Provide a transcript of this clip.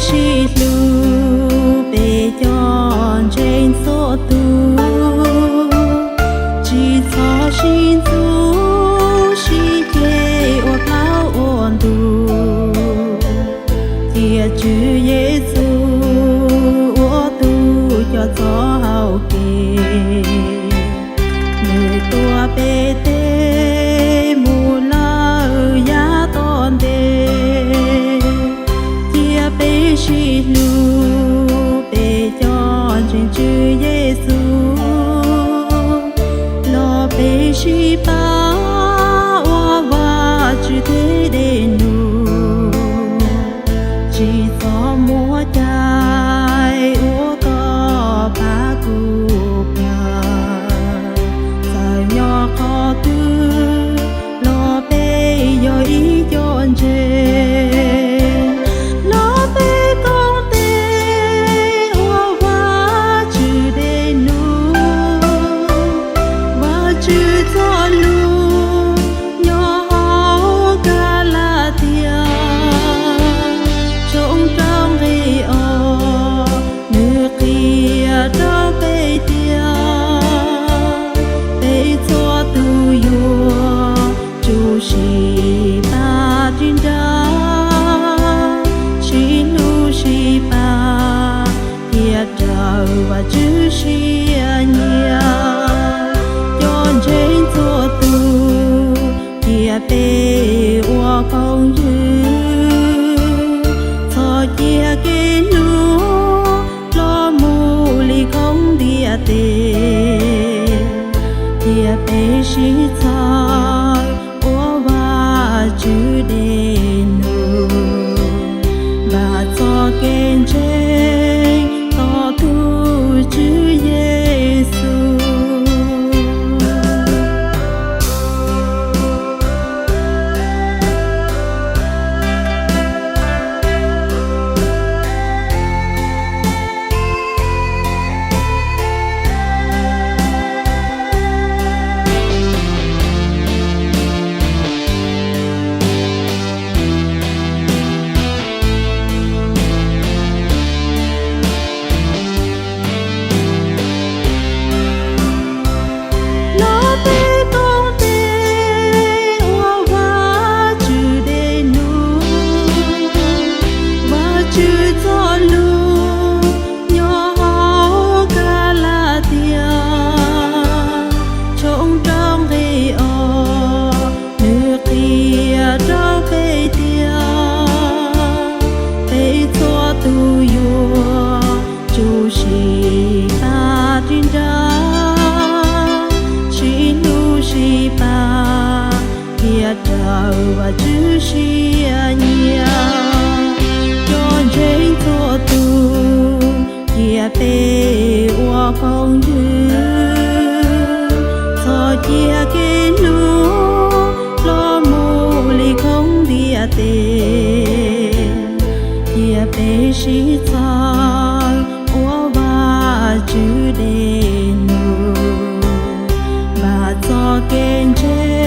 sib hlub peb cov ntseeg txhua tus, tsis txhob sib ntxub sib ceg ua plaub ua ntug. Cia Tswv Yexus ua tus coj txoj hau kev, nws tuav peb teb mus lawm yav tom ntej. Cia peb sib hlub peb cov ntseeg Tswv Yexus, los peb sib pab ua Vajtswv tej dej num. Tsis txhob muab cai ua koj pab kuv pab. Txawm nyob qhov twg los peb yog ib co ntseeg, los peb koom tes ua Vajtswv dej num. Vajtswv txoj lus nyob hauv Kalatias tshooj rau nqe os, nws qhia rau peb tias peb txhua tus yuav tsum sib pab ris nra, sib hlub sib pab, thiaj raws Vajtswv siab nyiam. Cov ntseeg txhua tus, cia peb ua phooj ywg, txhob cia kev hlub los mus li khoob ntiaj teb. Cia peb sib txhawb ua Vajtswv dej num, npaj txoj kev ntseeg tos tus Tswv Yexus. Los peb koom tes ua Vajtswv dej num. Vajtswv txoj lus nyob hauv Kalatias tshooj rau nqe os, nws qhia rau peb tias peb txhua tus yuav tsum sib pab ris nra, sib hlub sib pab, thiaj raws Vajtswv siab nyiam. Cov ntseeg txhua tus, cia peb ua phooj ywg, txhob cia kev hlub los mus li khoob ntiaj teb. Cia peb sib txhawb ua Vajtswv dej num, npaj txoj kev ntseeg